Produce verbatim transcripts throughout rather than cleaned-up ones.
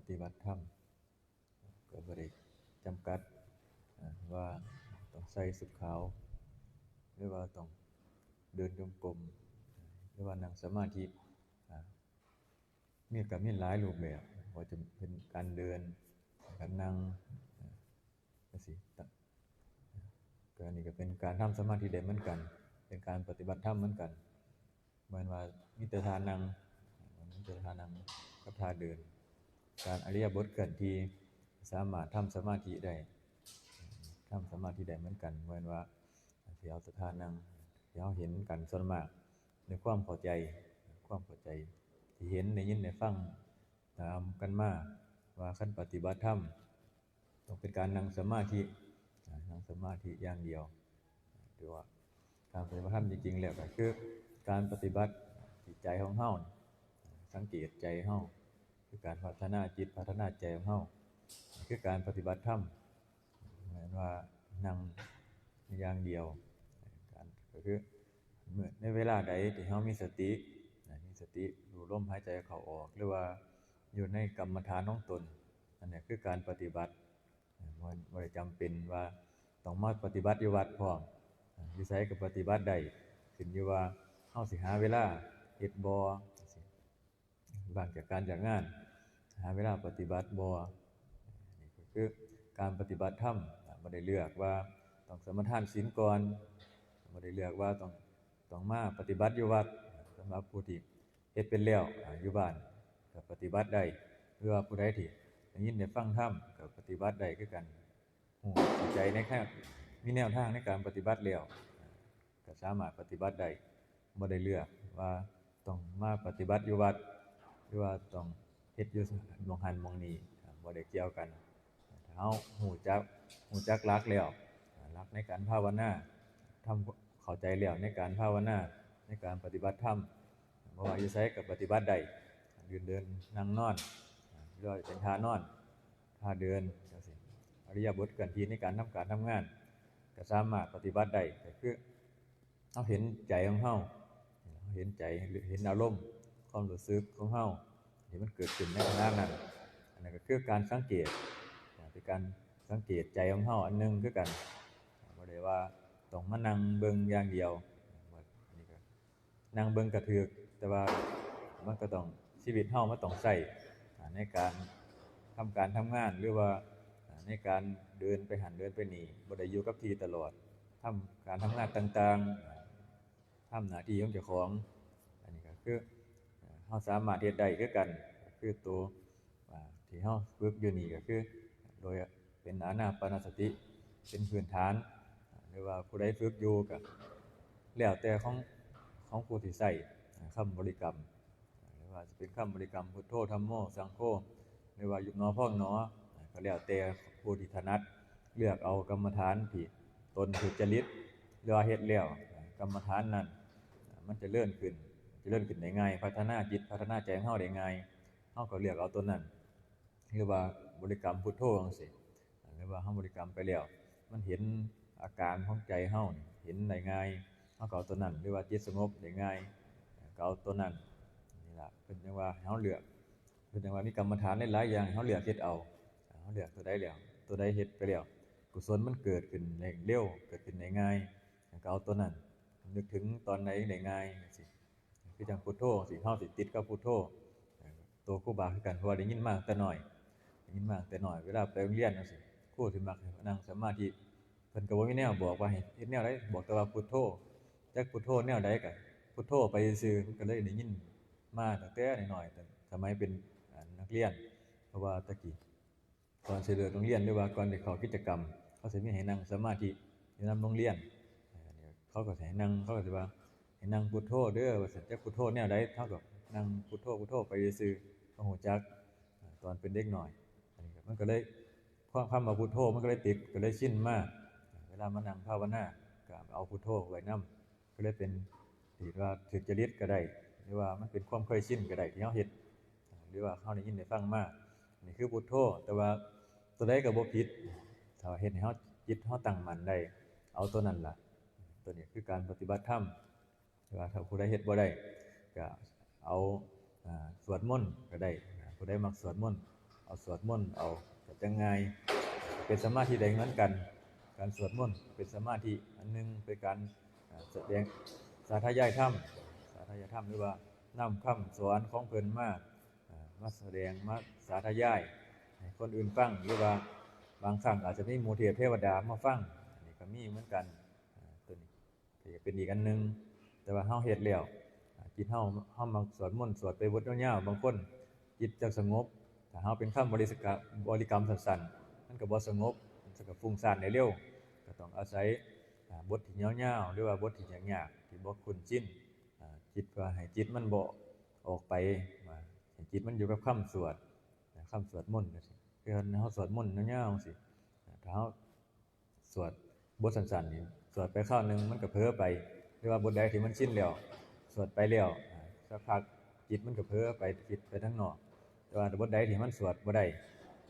ฏิบัติธรรม ก็บ่ได้จำกัด อ่า ว่าต้องใส่ชุดขาว หรือว่าต้องเดินจงกรม หรือว่านั่งสมาธิ อ่า มี ก็มีหลายรูปแบบ ว่าจะเป็นการเดิน การนั่ง อ่า จังซี้ ก็อันนี้ก็เป็นการทำสมาธิได้เหมือนกัน เป็นการปฏิบัติธรรมเหมือนกัน เหมือนว่ามีแต่ท่านั่ง มีแต่ท่านั่งกับท่าเดิน การอิริยาบถเคลื่อนที่ สามารถทำสมาธิได้ ทำสมาธิได้เหมือนกัน เหมือนว่าที่เอาแต่ท่านั่ง ที่เราเห็นกันส่วนมาก ในความเข้าใจ ความเข้าใจ ที่เห็น ได้ยิน ได้ฟังตามกันมา ว่าคันปฏิบัติธรรม ต้องเป็นการนั่งสมาธิ อ่า นั่งสมาธิอย่างเดียว หรือว่าการปฏิบัติธรรมจริงๆแล้วก็คือการปฏิบัติที่ใจของเฮา สังเกตใจเฮา คือการพัฒนาจิต พัฒนาใจของเฮา คือการปฏิบัติธรรม เหมือนว่านั่งอย่างเดียว การ ก็คือเมื่อในเวลาใดที่เฮามีสติ นะ มีสติรู้ลมหายใจเข้าออก หรือว่าอยู่ในกรรมฐานของตน อันนี้คือการปฏิบัติ บ่ บ่ได้จำเป็นว่าต้องมาปฏิบัติอยู่วัดพร้อม อยู่ไสก็ปฏิบัติได้ ขึ้นอยู่ว่าเฮาสิหาเวลาเฮ็ดบ่ ว่างจากการจากงาน หาเวลาปฏิบัติบ่ นี่ก็คือการปฏิบัติธรรม บ่ได้เลือกว่าต้องสมาทานศีลก่อน บ่ได้เลือกว่าต้อง ต้องมาปฏิบัติอยู่วัด สำหรับผู้ที่เฮ็ดเป็นแล้ว อ่า อยู่บ้านก็ปฏิบัติได้ หรือว่าผู้ใดที่ได้ยินได้ฟังธรรมก็ปฏิบัติได้คือกัน ฮู้เข้าใจในแนว มีแนวทางในการปฏิบัติแล้ว ก็สามารถปฏิบัติได้ บ่ได้เลือกว่าต้องมาปฏิบัติอยู่วัด หรือว่าต้องเฮ็ดอยู่หม่องหั้นหม่องนี้ บ่ได้เกี่ยวกัน ถ้าเฮาฮู้จัก ฮู้จักหลักแล้ว หลักในการภาวนา ทำ เข้าใจแล้วในการภาวนา ในการปฏิบัติธรรม บ่ว่าอยู่ไสก็ปฏิบัติได้ ยืนเดินนั่งนอน หรือว่าเป็นท่านอน ท่าเดินจังซี้ อิริยาบถเคลื่อนที่ในการทำการทำงาน ก็สามารถปฏิบัติได้ ก็คือเฮาเห็นใจของเฮา เฮาเห็นใจ เห็นอารมณ์ ความรู้สึกของเฮาที่มันเกิดขึ้นในขณะนั้น อันนั้นก็คือการสังเกต เป็นการสังเกตใจของเฮาอันหนึ่งคือกัน บ่ได้ว่าต้องมานั่งเบิ่งอย่างเดียว อันนี้ก็ นั่งเบิ่งก็ถืก แต่ว่ามันก็ต้อง ชีวิตเฮามันต้องใช้ อ่า ในการทำการทำงาน หรือว่า อ่า ในการเดินไปหั้นเดินไปนี่ บ่ได้อยู่กับที่ตลอด ทำการทำงานต่างๆ อ่า ทำหน้าที่ของเจ้าของ อันนี้ก็คือ อ่า เฮาสามารถเฮ็ดได้คือกัน ก็คือตัว อ่า ที่เฮาฝึกอยู่นี่ก็คือ โดยเป็นอานาปานสติเป็นพื้นฐาน หรือว่าผู้ใดฝึกอยู่ก็แล้วแต่ของ ของผู้ที่ใช้คำบริกรรม หรือว่าจะเป็นคำบริกรรมพุทโธธัมโมสังโฆ หรือว่ายุบหนอพองหนอ ก็แล้วแต่ผู้ที่ถนัด เลือกเอากรรมฐานที่ตนถูกจริต หรือว่าเฮ็ดแล้วกรรมฐานนั้น มันจะเจริญขึ้น เจริญขึ้นได้ง่าย พัฒนาจิตพัฒนาใจของเฮาได้ง่าย เฮาก็เลือกเอาตัวนั้น หรือว่าบริกรรมพุทโธจังซี้ หรือว่าเฮาบริกรรมไปแล้ว มันเห็นอาการของใจเฮานี่ เห็นได้ง่าย เฮาก็เอาตัวนั้น หรือว่าจิตสงบได้ง่าย ก็เอาตัวนั้น นี่ล่ะ เพิ่นจั่งว่าให้เฮาเลือก เพิ่นจั่งว่ามีกรรมฐานหลายๆอย่าง ให้เฮาเลือกเฮ็ดเอา เฮาเลือกตัวใดแล้ว ตัวใดเฮ็ดไปแล้ว กุศลมันเกิดขึ้นได้เร็ว เกิดขึ้นได้ง่าย ก็เอาตัวนั้น นึกถึงตอนใดได้ง่ายจังซี้ คือจั่งพุทโธจังซี้ เฮาสิติดกับพุทโธ เออ ตัวครูบาคือกัน เพราะว่าได้ยินมาตั้งแต่น้อย ได้ยินมาตั้งแต่น้อย เวลาไปโรงเรียนจังซี้ ครูสิมักให้นั่งสมาธิ เพิ่นก็บ่มีแนวบอกว่าให้เฮ็ดแนวใด บอกแต่ว่าพุทโธ จักพุทโธแนวใดก็พุทโธไปซื่อๆ มันก็เลยได้ยินมาตั้งแต่น้อยๆ แต่สมัยเป็น อ่า นักเรียน เพราะว่าแต่กี้ ก่อนสิเลิกโรงเรียนหรือว่าก่อนสิเข้ากิจกรรม เขาสิมีให้นั่งสมาธิอยู่นำโรงเรียน เออ เขาก็สิให้นั่ง เขาก็สิว่า "ให้นั่งพุทโธเด้อ" ว่าซั่น จักพุทโธแนวใด เขาก็นั่งพุทโธ พุทโธไปซื่อๆ เขาฮู้จัก เออ ตอนเป็นเด็กน้อย อันนี้ก็ มันก็เลย ความ คำว่าพุทโธมันก็เลยติด ก็เลยชินมา เวลามานั่งภาวนา ก็เอาพุทโธไว้นำ ก็เลยเป็น ที่ว่าถืกจริตก็ได้ หรือว่ามันเป็นความเคยชินก็ได้ที่เฮาเฮ็ด หรือว่าเฮาได้ยินได้ฟังมา นี่คือพุทโธ แต่ว่าตัวใดก็บ่ผิด ถ้าเฮ็ดให้เฮา จิตเฮาตั้งมั่นได้ เอาตัวนั้นล่ะ ตัวนี้คือการปฏิบัติธรรม แต่ว่าถ้าผู้ใดเฮ็ดบ่ได้ ก็เอา อ่า สวดมนต์ก็ได้ อ่า ผู้ใดมักสวดมนต์ เอาสวดมนต์เอา ก็จั่งง่าย เป็นสมาธิได้เหมือนกัน การสวดมนต์เป็นสมาธิอันหนึ่ง เป็นการ อ่า แสดงสาธยายธรรม สาธยายธรรม หรือว่านำคำสอนของเพิ่นมา อ่า มาแสดง มาสาธยายให้คนอื่นฟัง หรือว่าบางครั้งอาจจะมีหมู่เทพเทวดามาฟัง อันนี้ก็มีเหมือนกัน อ่า ตัวนี้ก็เป็นอีกอันหนึ่ง แต่ว่าเฮาเฮ็ดแล้ว อ่า จิตเฮา เฮามักสวดมนต์ สวดไปบทยาวๆ บางคนจิตจะสงบ ถ้าเฮาเป็นคำบริสกะ บริกรรมสั้นๆ มันก็บ่สงบ มันก็ฟุ้งซ่านได้เร็ว ก็ต้องอาศัย อ่า บทที่ยาวๆ หรือว่าบทที่ยากๆ ที่บ่คุ้นชิน อ่า จิตว่าให้จิตมันบ่ออกไป ว่าให้จิตมันอยู่กับคำสวด นะ คำสวดมนต์จั่งซี้ คือเฮาสวดมนต์ยาวๆ จั่งซี้ อ่า ถ้าเฮาสวดบทสั้นๆ นี่ สวดไปคราวหนึ่งมันก็เผลอไป หรือว่าบทใดที่มันชินแล้ว สวดไปแล้ว อ่า สักพักจิตมันก็เผลอไป คิดไปทางนอก แต่ว่าบทใดที่มันสวดบ่ได้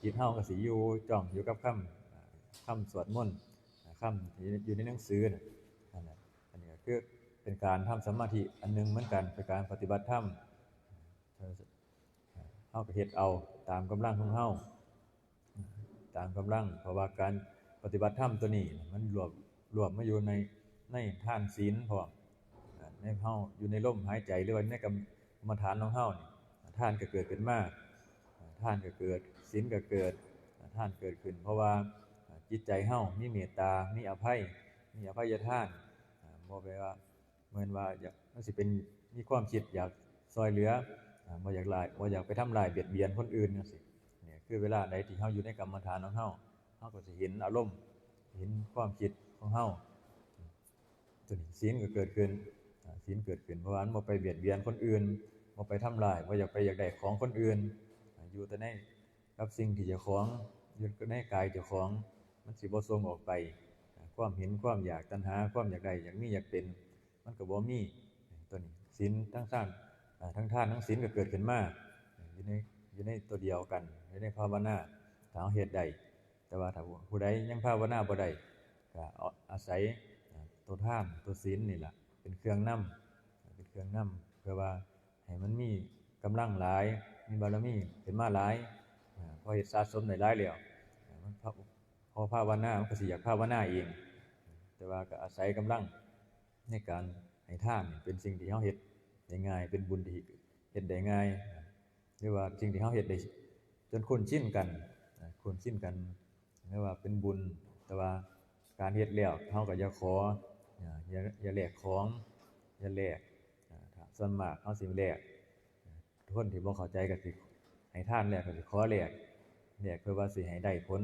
จิตเฮาก็สิอยู่จ้องอยู่กับคำ อ่า คำสวดมนต์ อ่า คำที่อยู่ในหนังสือน่ะ นั่นแหละ อันนี้ก็คือเป็นการทำสมาธิอันหนึ่งเหมือนกัน เป็นการปฏิบัติธรรม เฮาก็เฮ็ดเอาตามกำลังของเฮา ตามกำลัง เพราะว่าการปฏิบัติธรรมตัวนี้มันรวบ รวมมาอยู่ใน ในทานศีลพร้อม อ่า ในเฮาอยู่ในลมหายใจ หรือว่าในกรรม กรรมฐานของเฮานี่ ทานก็เกิดขึ้นมา อ่า ทานก็เกิด ศีลก็เกิด อ่า ทานเกิดขึ้น เพราะว่า อ่า จิตใจเฮามีเมตตา มีอภัย มีอภัยทาน อ่า บ่แปลว่า เหมือนว่าอยาก มันสิเป็น มีความคิดอยากซอยเหลือ อ่า บ่อยากร้าย บ่อยากไปทำร้ายเบียดเบียนคนอื่นจั่งซี้ เนี่ย คือเวลาใดที่เฮาอยู่ในกรรมฐานของเฮา เฮาก็สิเห็นอารมณ์ เห็นความคิดของเฮา ตัวนี้ศีลก็เกิดขึ้น อ่า ศีลเกิดขึ้น เพราะว่ามันบ่ไปเบียดเบียนคนอื่น บ่ไปทำร้าย บ่อยากไปอยากได้ของคนอื่น อ่า อยู่แต่ใน กับสิ่งที่เจ้าของ อยู่ในกายเจ้าของ มันสิบ่ส่งออกไป อ่า ความเห็น ความอยาก ตัณหา ความอยากได้ อยากมี อยากเป็น มันก็บ่มี ตัวนี้ ศีลทั้งทาน อ่า ทั้งทานทั้งศีลก็เกิดขึ้นมา อยู่ใน อยู่ในตัวเดียวกัน อยู่ในภาวนา ถ้าเฮาเฮ็ดได้ แต่ว่าถ้าผู้ใดยังภาวนาบ่ได้ ก็เอา อาศัย อ่า ตัวทาน ตัวศีลนี่ล่ะ เป็นเครื่องนำ เป็นเครื่องนำ เพื่อว่าให้มันมีกำลังหลาย มีบารมีขึ้นมาหลาย อ่า พอเฮ็ดสะสมได้หลายแล้ว อ่า มันพอ พอภาวนา มันก็สิอยากภาวนาเอง แต่ว่าก็อาศัยกำลังในการให้ทานนี่ เป็นสิ่งที่เฮาเฮ็ดได้ง่าย เป็นบุญที่เฮ็ดได้ง่าย หรือว่าสิ่งที่เฮาเฮ็ดได้จนคุ้นชินกัน อ่า คุ้นชินกัน เรียกว่าเป็นบุญ แต่ว่าการเฮ็ดแล้ว เฮาก็อย่าขอ อ่า อย่า อย่าแลกของ อย่าแลก อ่า ถ้าส่วนมากเฮาสิแลก อ่า คนที่บ่เข้าใจก็สิให้ทานแล้วก็สิขอแลก แลกเพื่อว่าสิให้ได้ผล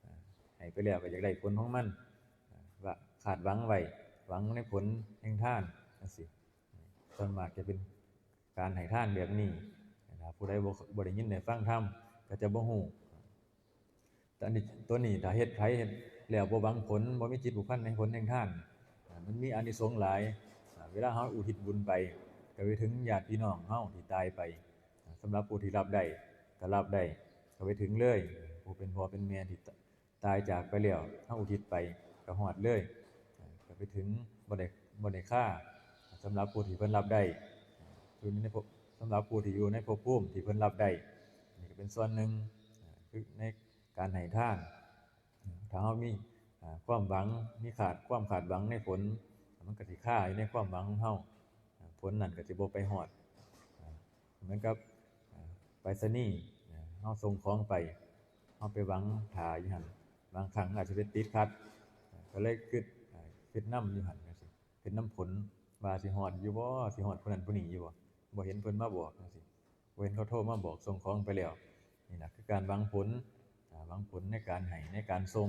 อ่า ให้ไปแล้วก็อยากได้ผลของมัน อ่า ว่าคาดหวังไว้ หวังในผลแห่งทานจั่งซี้ ส่วนมากจะเป็นการให้ทานแบบนี้ ถ้าผู้ใดบ่ บ่ได้ยินได้ฟังธรรม ก็จะบ่ฮู้ แต่อันนี้ ตัวนี้ถ้าเฮ็ด ไผเฮ็ดแล้วบ่หวังผล บ่มีจิตผูกพันในผลแห่งทาน อ่า มันมีอานิสงส์หลาย อ่า เวลาเฮาอุทิศบุญไป ก็ไปถึงญาติพี่น้องเฮาที่ตายไป อ่า สำหรับผู้ที่รับได้ก็รับได้ ก็ไปถึงเลย ผู้เป็นพ่อเป็นแม่ที่ต- ตายจากไปแล้ว เฮาอุทิศไปก็ฮอดเลย อ่า ก็ไปถึง บ่ได้ บ่ได้คา สำหรับผู้ที่เพิ่นรับได้ อยู่ในภพ สำหรับผู้ที่อยู่ในภพภูมิที่เพิ่นรับได้ นี่ก็เป็นส่วนหนึ่ง อ่า คือในการให้ทาน ถ้าเฮามี อ่า ความหวัง มีคาด ความคาดหวังในผล มันก็สิคาอยู่ในความหวังของเฮา อ่า ผลนั้นก็สิบ่ไปฮอด อ่า เหมือนกับ อ่า ไปรษณีย์ อ่า เฮาส่งของไป เฮาไปหวังท่าอยู่หั่น บางครั้งอาจจะไปติดขัด อ่า ก็เลยคิด อ่า คิดนำอยู่หั่นจั่งซี้ คิดนำผล ว่าสิฮอดอยู่บ่ สิฮอดผู้นั้นผู้นี้อยู่บ่ บ่เห็นเพิ่นมาบอกจั่งซี้ บ่เห็นเขาโทรมาบอกส่งของไปแล้ว นี่ล่ะคือการหวังผล อ่า หวังผลในการให้ ในการส่ง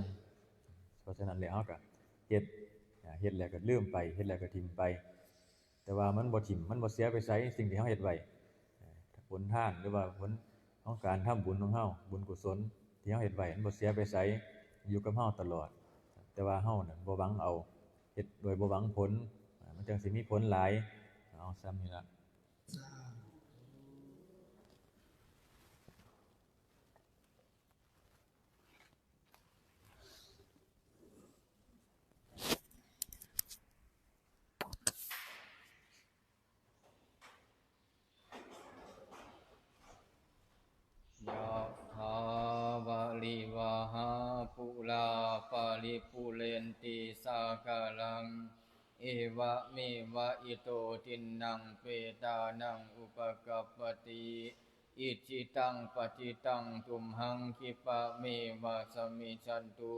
เพราะฉะนั้นแล้วเฮาก็เฮ็ด อ่า เฮ็ดแล้วก็ลืมไป เฮ็ดแล้วก็ถิ่มไป แต่ว่ามันบ่ถิ่ม มันบ่เสียไปไส สิ่งที่เฮาเฮ็ดไว้ อ่า ผลทาน หรือว่าผลของการทำบุญของเฮา บุญกุศลที่เฮาเฮ็ดไว้ มันบ่เสียไปไส อยู่กับเฮาตลอด แต่ว่าเฮาน่ะบ่หวังเอา เฮ็ดโดยบ่หวังผล อ่า มันจั่งสิมีผลหลาย เอาส่ำนี้ล่ะ เดี๋ยว ปะริปุเรนติสาคารัง เอวะเมวะอิโตทินนังเปตานังอุปกัปปติ อิจิตังปัจิตังตุมหังคิปะเมวะสมิชชันตุ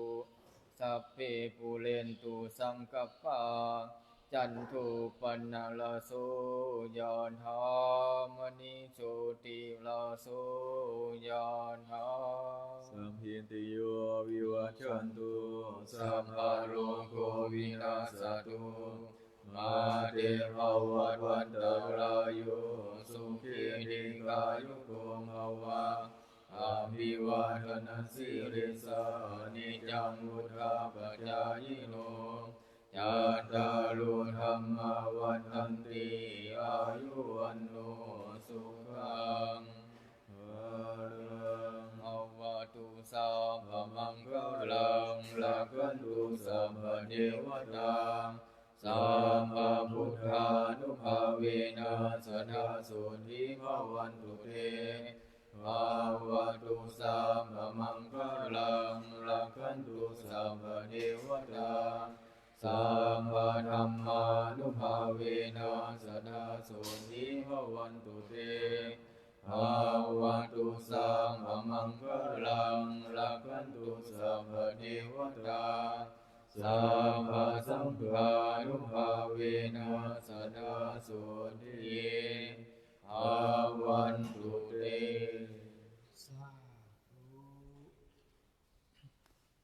สัพเพปุเรนตุสังกัปปา จันโทปนรโสยะถามณิโชติรโสยะถา สัพพิติโยวิวัชชันตุ สัพพะโรโควินัสสตุ มาเตภวัตวันตรายโย สุขีทีคายุโกภวะ อภิวาทนสีลิสสะ นิจจังวุฒาปจายิโน จัตตารุธัมมาวัฒนติ อายุวันโนสุขังพลัง ภะวะตุสัพพะมังคะลัง รักขันตุสัพพะเดวะตา สัพพะพุทธานุภาเวนะ สะดาโสติภะวันตุเต ภะวะตุสัพพะมังคะลัง รักขันตุสัพพะเดวะตา สัพพะธัมมานุภาเวนะ สะดาโสติภะวันตุเต ภะวะตุสัพพะมังคะลัง รักขันตุสัพพะเดวะตา สัพพะสังฆานุภาเวนะ สะดาโสติภะวันตุเต